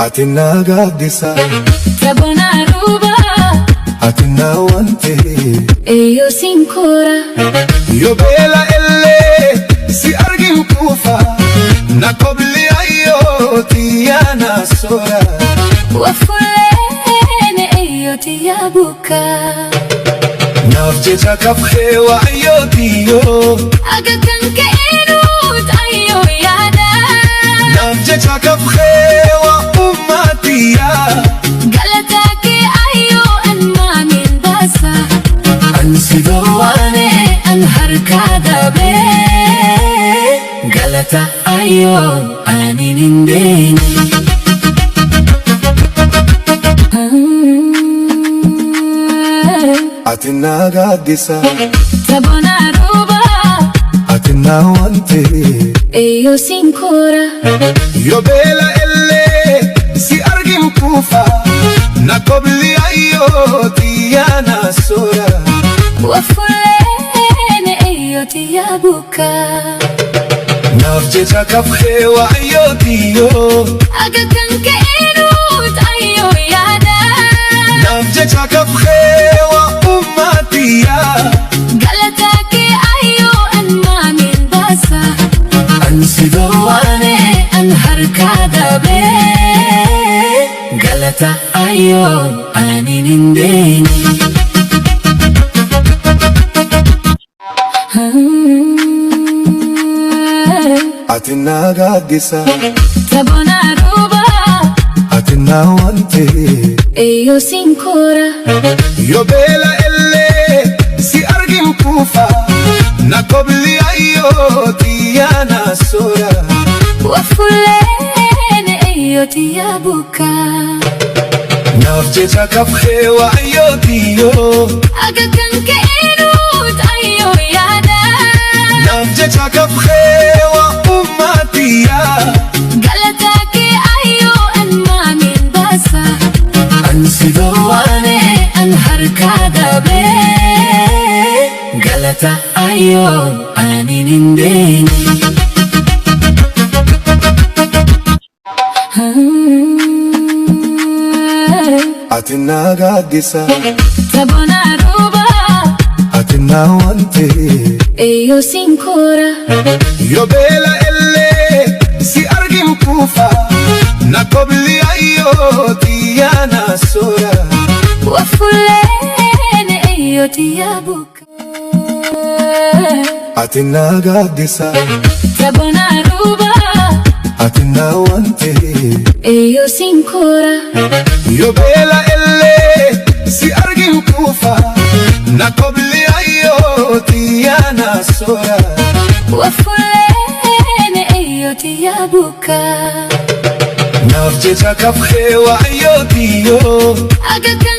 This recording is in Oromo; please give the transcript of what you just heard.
Ati naa gaaddisa. Sabona roobaa. Ati naa wante. Eeyyoo siin koora. Yoo beela illee si argin kuufa. Na kobli ayyoo xiyyaa na soora. Wafuleen eeyyoo xiyyaa buka. Naaf jecha kafee waayyoo xiyyoo. Aga kan ka'eenuut ayyoo yaada. Naaf jecha kafee waa ummatiyaa. Galataa kee ayyoo an maamiin baasa. An si Dhoowwaane an harkaa dabee. Galata ayyoo ani hin deene. Ati naa gaaddisa. Sabona roobaa. Ati naa wante. Eeyyoo siin koora. Yoo beela illee si argin kuufa. Na kobli ayyoo xiyyaa na soora. Wafuleen eeyyoo xiyyaa buka. Naaf jecha kafee waayyoo xiyyoo. Aga kan ka'eenuut ayyoo yaada. Naaf jecha kafee waa ummatiyaa. Galataa kee ayyoo an maamiin baasa. An si Dhoowwaane an harkaa dabee. Galata ayyoo ani hin deene. Ati naa gaaddisa. Sabona roobaa. Ati naa wante. Eeyyoo siin koora. Yoo beela illee si argin kuufa. Na kobli ayyoo xiyyaa na soora. Wafuleen eeyyoo xiyyaa buka. Naaf jecha kafee waayyoo xiyyoo. Aga kan ka'eenuut ayyoo yaada. Naaf jecha kafee waa ummatiyaa. Galataa kee ayyoo an maamiin baasa. An si Dhoowwaane an harkaa dabee. Galata ayyoo ani hin deene. Ati naa gaaddisa. Sabona roobaa. Ati naa wante. Eeyyoo siin koora. Yoo beela illee si argin kuufa. Na kobli ayyoo xiyyaa na soora. Wafuleen eeyyoo xiyyaa buka. Ati naa gaaddisa. Sabona roobaa. Ati naa wante. Eeyyoo siin koora. Yoo beela illee si argin kuufa. Na kobli ayyoo xiyyaa na soora. Wafuleen eeyyoo xiyyaa buka. Naaf jecha kafee waayyoo xiyyoo. Aga kan